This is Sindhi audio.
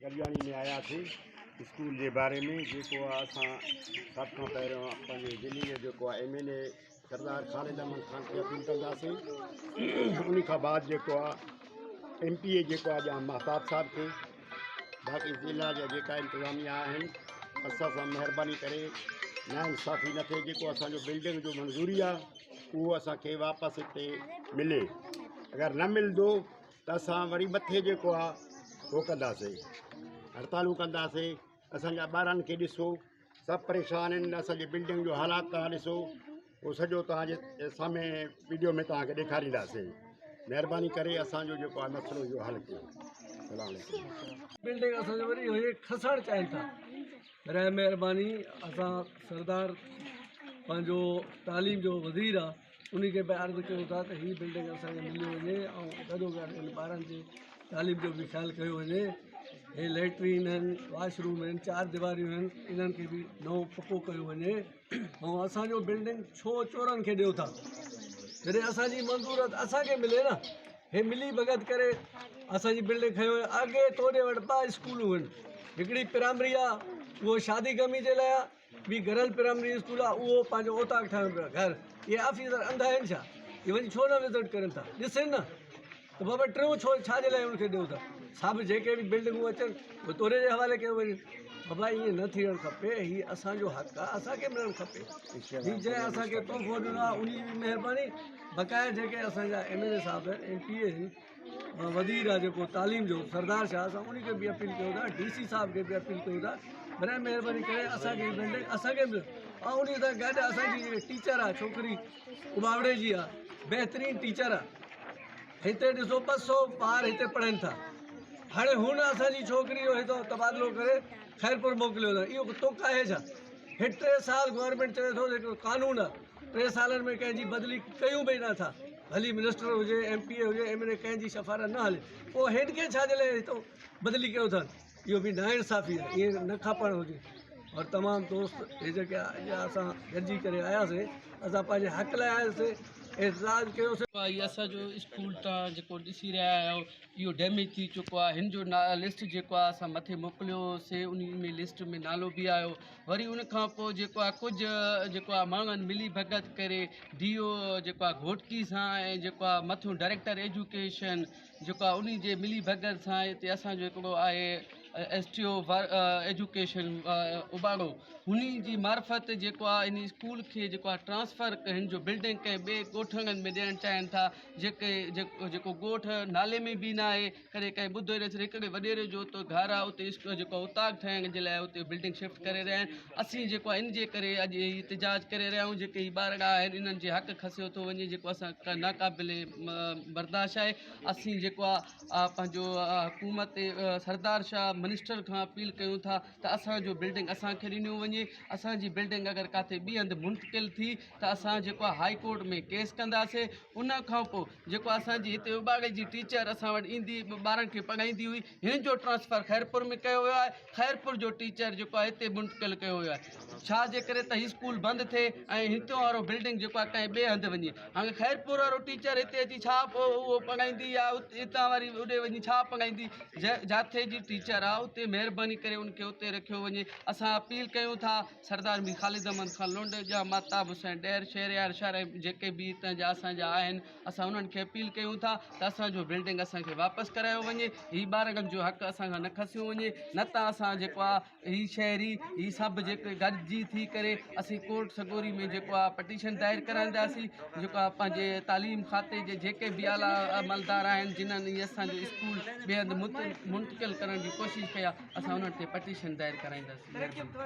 گڏجاڻي ۾ آياسين اسڪول جي باري ۾ جيڪو آ اسان سڀ کان پهريون پنهنجي ضلعي جو جيڪو آ M N A Sardar Khalid Ahmed Khan کي اپيل ڪنداسين ان کان بعد جيڪو آ ايم پي اي جيڪو آ ڄام مهتاب صاحب کي باقي ضلع جا جيڪا انتظاميا آهن اسان سان مهرباني ڪري نا انصافي نه ٿئي جيڪو اسانجو بلڊنگ جو منظوري آ اهو اسانکي واپس هتي ملي اگر نه ملندو ته اسان وري مٿي جيڪو آ اهو ڪنداسين هڙتالون ڪنداسين اسانجا ٻارن کي ڏسو سڀ پريشان آهن اسانجي بلڊنگ جو حالات توهان ڏسو اهو سڄو توهان جي سامهون ويڊيو ۾ توهان کي ڏيکارينداسين مهرباني ڪري اسانجو جيڪو آهي مسئلو اهو حل ڪيو السلام عليڪم. بلڊنگ اسان جو وري اهي کسڻ چاهين ٿا برائي مهرباني اسان سردار پنهنجو تعليم جو وزير آ انهي کي به عرض ڪيون ٿا ته هي بلڊنگ اسان کي ملي وڃي ۽ گڏو گڏ ان ٻارن جي تعليم جو به خيال ڪيو وڃي هي ليٽرين آهن واش روم آهن چار ديواريون آهن انهن کي به نئون پڪو ڪيو وڃي ۽ اسانجو بلڊنگ ڇو چورن کي ڏيو ٿا جڏهن اسانجي منظور آهي ته اسانکي ملي نه هي ملي ڀڳت ڪري اسانجي بلڊنگ کنيو ويو اڳي توڏي وٽ ٻه اسڪولون آهن هڪڙي پرائمري آهي اهو شادي غمي جي لاء آهي ٻي گرل پرائمري اسڪول آ اهو پنهنجو اوطاق ٺاهيو پيو آ گهر اهي آفيسر انڌا آهن ڇا اهي وڃي ڇو نه وزٽ ڪرن ٿا ڏسن نه ته بابا ٽيون ڇو ڇا جي لاء ان کي ڏيو ٿا سڀ جيڪي به بلڊنگون اچن اهي توري جي حوالي ڪيو وڃن بابا ائين نه ٿيڻ کپي هي اسانجو حق آ اسانکي ملڻ کپي هي جنهن اسانکي تحفو ڏنو آ ان جي به مهرباني بقايا جيڪي اسانجا ايم اين اي صاحب آهن ايم پي اي آهن وزير آ جيڪو تعليم جو سردار شاهه اسان ان کي به اپيل ڪيون ٿا ڊي سي صاحب کي به اپيل ڪيون ٿا برائي مهرباني ڪري اسان کي بلڊنگ اسان کي به ۽ ان سان گڏ اسان جي جيڪي ٽيچر آ ڇوڪري اٻاوڙي جي آ بهترين ٽيچر آ هتي ڏسو 200 ٻار هتي پڙهن ٿا هاڻي هن اسان جي ڇوڪري جو هتو تبادلو ڪري خيرپور موڪليو اٿن اهو تڪ آهي ڇا هي ٽي سال گورنمينٽ چوي ٿو هڪڙو قانون آ ٽي سالن ۾ ڪنهن جي بدلي ڪيون به نه ٿا ڀلي منسٽر هجي ايم پي اي هجي ايم اين اي ڪنهن جي سفارش نه هلي پوء هن کي ڇا جي لاء هتو بدلي ڪيو اٿن اهو به نا انصافي آهي ائين نه کپڻ هجي اور تمام دوست هي جيڪي اڄ اسان گڏجي ڪري آياسي اسان پنهنجي حق لاء آياسي احتجاج ڪيوسي. هي اسان جو اسڪول تان جيڪو ڏسي رهيا آهيو اهو ڊيميج ٿي چڪو آهي هن جو لسٽ جيڪو آهي اسان مٿي موڪليو هوسي ان ۾ لسٽ ۾ نالو به آيو وري ان کان پوء جيڪو آهي ڪجهه جيڪو آهي ماڻهن ملي ڀڳت ڪري ڊي او جيڪو آهي گهوٽڪي سان ۽ جيڪو آهي مٿيون ڊائريڪٽر ايجوڪيشن جيڪو آهي ان جي ملي ڀڳت سان هتي اسانجو هڪڙو آهي S T O education Ubauro هن جي معرفت جيڪو آهي ان اسڪول کي جيڪو آهي ٽرانسفر هن جو بلڊنگ ڪنهن ٻئي ڳوٺن ۾ ڏيڻ چاهين ٿا جيڪي جيڪو ڳوٺ نالي ۾ به نه آهي ڪڏهن ڪنهن ٻڌو ئي نه هڪڙي وڏيري جو اتي گهر آهي اتي اسڪول جيڪو اوطاق ٺاهڻ جي لاء اتي بلڊنگ شفٽ ڪري رهيا آهن اسين جيڪو آهي ان جي ڪري اڄ هي احتجاج ڪري رهيا آهيون جيڪي هي ٻارڙا آهن انهن جي حق کسيو ٿو وڃي جيڪو اسان کان ناقابل برداشت آهي اسين جيڪو آهي پنهنجو حڪومت سردار شاهه منسٽر کان اپيل ڪيون ٿا ته اسانجو بلڊنگ اسانکي ڏنيو وڃي اسانجي بلڊنگ اگر ڪاٿي ٻي هنڌ منتقل ٿي ته اسان جيڪو آهي هائي ڪورٽ ۾ ڪيس ڪنداسين ان کان پوء جيڪو اسان جي هتي اٻاڙي جي ٽيچر اسان وٽ ايندي ٻارن کي پڙهائيندي هئي هن جو ٽرانسفر خيرپور ۾ ڪيو ويو آهي خيرپور جو ٽيچر جيڪو آهي هتي منتقل ڪيو ويو آهي ڇا جي ڪري ته هي اسڪول بند ٿئي ۽ هتو وارو بلڊنگ جيڪو آهي ڪنهن ٻئي هنڌ وڃي هاڻي خيرپور وارو ٽيچر هتي اچي ڇا پوء اهو پڙهائيندي يا هتان واري اڏي وڃي ڇا پڙهائيندي جاٿي جي ٽيچر آهي اتي مهرباني ڪري ان کي اتي رکيو وڃي اسان اپيل ڪيون ٿا سردار مير خالد احمد خان لنڊ جا مهتاب حسين ڏهر شهريار شر ۽ جيڪي به هتان جا اسان جا آهن اسان انهن کي اپيل ڪيون ٿا ته اسان جو بلڊنگ اسان کي واپس ڪرايو وڃي هي ٻارڙن جو حق اسان کان نه کسيو وڃي نه ته اسان جيڪو آهي هي شهري هي سڀ جيڪي گڏجي ٿي ڪري اسين ڪورٽ سڳوري ۾ جيڪو آهي پٽيشن دائر ڪرائينداسين جيڪو آهي پنهنجي تعليم کاتي جي جيڪي به اعليٰ عملدار آهن جنهن هي اسان جو اسڪول ٻئي هنڌ منتقل ڪرڻ جي ڪوشش ڪئي آهي اسان انهن تي پٽيشن دائر ڪرائينداسين مهرباني.